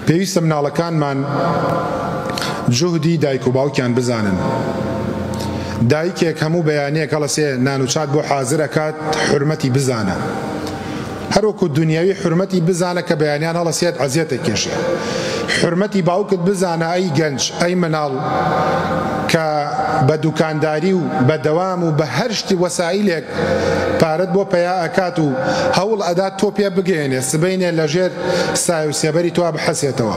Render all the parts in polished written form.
پێویستە مناڵەکانمان جوهدی دایک و باوکیان بزانن. دایکێک هەموو بەیانیەک هەڵەسێ نان و چات بۆ حازر ئەکات حورمەتی بزانە. هەروەکو دونیاوی حورمەتی بزانە کە بەیانیان هەڵەسێت عەزیەت ئەکێشێ. حورمەتی باوکت بزانە ئەی گەنج ئەی مناڵ کە بە دوکانداری و بە دەوام و بە هەر شتی وەسائیلێک پارەت بۆ پەیا ئەکات و هەوڵ ئەدات تۆ پێ بگەیەنێ سبەینێ لەژێر سایە و سێبەری تۆ بحەسێتەوە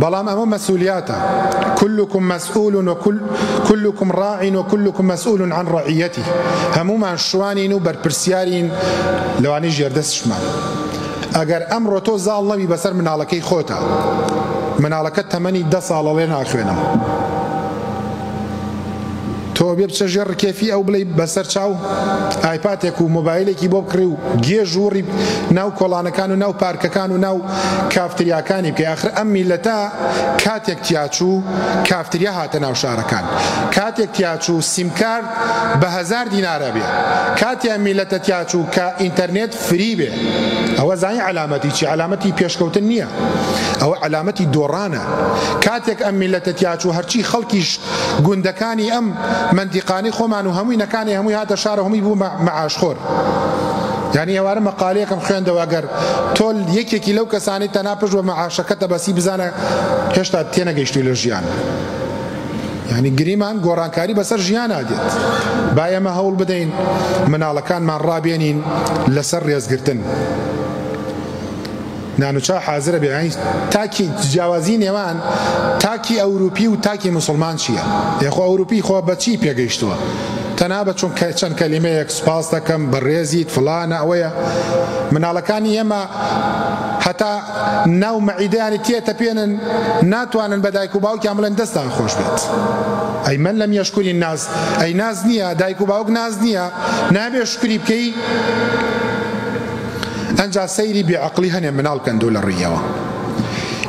بەڵام ئەمە مەسئولیاتە كلكم مسئول وكل كلكم راع وكلكم مسئول عن رعيته هەموومان شوانین و بەرپرسیارین لەوانەی ژێردەستشمان ئەگەر ئەمڕۆ تۆ زاڵ نەبی بەسەر مناڵەکەی خۆتا مناڵەکەت تەمەنی دە ساڵە ڵێ ناخوێنم تۆ بێ بچە ژێر ڕکێفی ئەو بڵێی بەسەر چاو ئایپاتێک و مۆبایلێکی بۆ بکڕی و گێژ وڕی ناو کۆڵانەکان و ناو پارکەکان و ناو کافتریاکانی بکەی ئاخر ئەم میلەتە کاتێک تیاچوو کافتریا هاتە ناو شارەکان کاتێک تیاچوو سیمکارت بە هەزار دینارە بێ کاتێ ئەم میلەتە تیاچوو کە ئینتەرنێت فری بێ ئەوە زانی عەلامەتی چی عەلامەتی پێشکەوتن نییە ئەوە عەلامەتی دۆڕانە کاتێک ئەم میلەتە تیاچوو هەرچی خەڵکیش گوندەکانی ئەم مەنتیقانەی خۆمان و هەمووی نەکانی هەمووی هاتە شارە هەمووی بوو مەعاشخۆر یعنی ئێوارە مەقالەیەکم خوێندەوە گەر تۆ یەکێکی لەو کەسانەی تەنها پشت بە مەعاشەکەتە بەسی بزانە هێشتا تێنەگەیشتووی لە ژیان یعنی گریمان گۆڕانکاری بەسەر ژیانا دێت با ئێمە هەوڵ بدەین مناڵەکانمان ڕابێنین لەسەر ڕێزگرتن نان و چا حازرە بێ یانی تاکی جیاوازی نێوان تاکی ئەوروپی و تاکی موسڵمان چییە؟ ئێ خۆ ئەوروپی خۆ بە چی پێگەیشتووە؟ تەنها بە چون چەند کەلیمەیەک سوپاس دەکەم بەڕێزیت فڵانە ئەوەیە مناڵەکانی ئێمە هەتا ناو مەعیدەیانی تێتەپێنن ناتوانن بە دایک و باوکیان بڵێن دەستان خۆش بێت ئەی من لەم یەشکوری ناز ئەی ناز نییە دایک و باوک ناز نییە نابێ شکری بکەی ئەنجا سەیری بێ عەقڵی هەنێ مناڵ کەن دوو لە ڕویەوە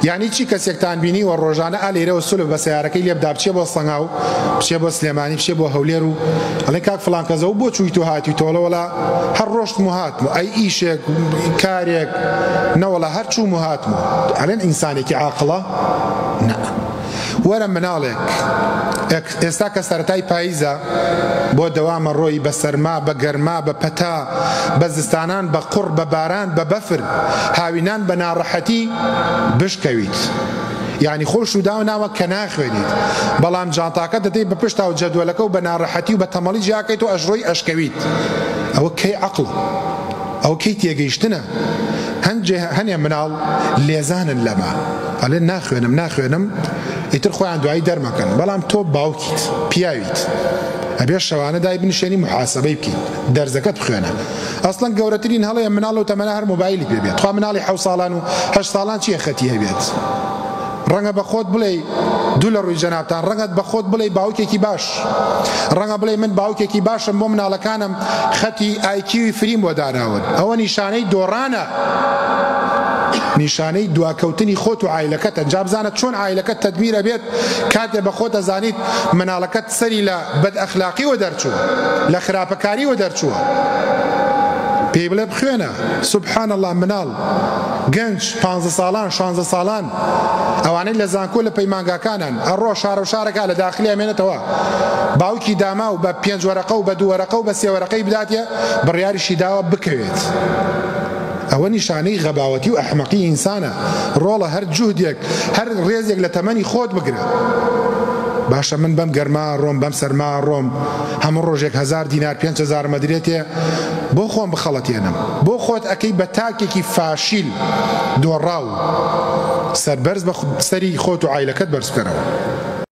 یانی چی کەسێکتان بینیوە ڕۆژانە ئا لێرەوە سولف بە سەیارەکەی لێبدا بچێ بۆ سەنگاو بچێ بۆ سلێمانی بچێ بۆ هەولێر و ئەڵێ کاک فڵان کەس ئەو بۆ چوویت و هاتیتەوە ئەڵێ وەڵا هەر ڕۆشتم و هاتم و ئەی ئیشێک کارێک نەوەڵا هەر چووم و هاتم و ئەڵێن ئینسانێکی عاقڵە نا وەرە مناڵێک ئێستا کە سەرەتای پاییزە بۆ دەوامە ڕۆی بە سەرما بە گەرما بە پەتا بە زستانان بە قوڕ بە باران بە بەفر هاوینان بە ناڕەحەتی بشکەویت یانی خۆش و داو ناوە کە ناخوێنیت بەڵام جانتاکە دەدەی بە پشتا و جەدوەلەکە و بە ناڕەحەتی و بە تەمەڵی جیاکەیت و ئەشڕۆی ئەشکەویت ئەوە کەی عەقڵە ئەوە کەی تێگەیشتنە هەنجێ هەنێ مناڵ لێزانن لەمە ئەلێن ناخوێنم ناخوێنم ئیتر خۆیان دوایی دەرمەکەن بەڵام تۆ باوکیت پیاویت ئەبێ شەوانە دای بنشێنی محاسبەی بکەیت دەرزەکەت بخوێنە ئەسڵەن گەورەترین هەڵەیە مناڵ لەو تەمەنە هەر مۆبایلی پێ بێت خوا مناڵی حەو ساڵان و هەشت ساڵان چیە خەتی هەبێت ڕەنگە بە خۆت بڵێی دوو لە ڕووی جەنابتان ڕەنگە بە خۆت بڵێی باوکێکی باش ڕەنگە بڵێی من باوکێکی باشم بۆ مناڵەکانم خەتی ئایکیوی فریم بۆ داناون ئەوە نیشانەی دۆڕانە نیشانەی دواکەوتنی خۆت و عایلەکەتە جا بزانە چۆن عایلەکەت تەدمیر ئەبێت کاتێ بە خۆت ئەزانیت مناڵەکەت سەری لە بەد ئەخلاقیوە دەرچووە لە خراپەکاریوە دەرچووە پێی بڵێ بخوێنە سبحان اللە مناڵ گەنج پانزە ساڵان شانزە ساڵان ئەوانەی لە زانکۆ لە پەیمانگاکانن ئەڕۆ شارە و شارەکە لە داخلی ئەمێنێتەوە باوکی داماو بە پێنج وەرەقە و بە دوو وەرەقە و بە سێ وەرەقەی بداتێ بڕیاریشی داوە بکەوێت ئەوە نیشانەی غەباوەتی و ئەحمەقی ئینسانە ڕۆڵە هەر جوهدێک هەر ڕێزێک لە تەمەنی خۆت بگرە باشە من بەم گەرما ڕۆم بەم سەرما ڕۆم هەموو ڕۆژێک هەزار دینار 5000 مەدرێتێ بۆ خۆم بخەڵەتێنم بۆ خۆت ئەکەی بە تاکێکی فاشیل دۆڕاو سەربەرز بە سەری خۆت و عایلەکەت بەرز بکەرەوە.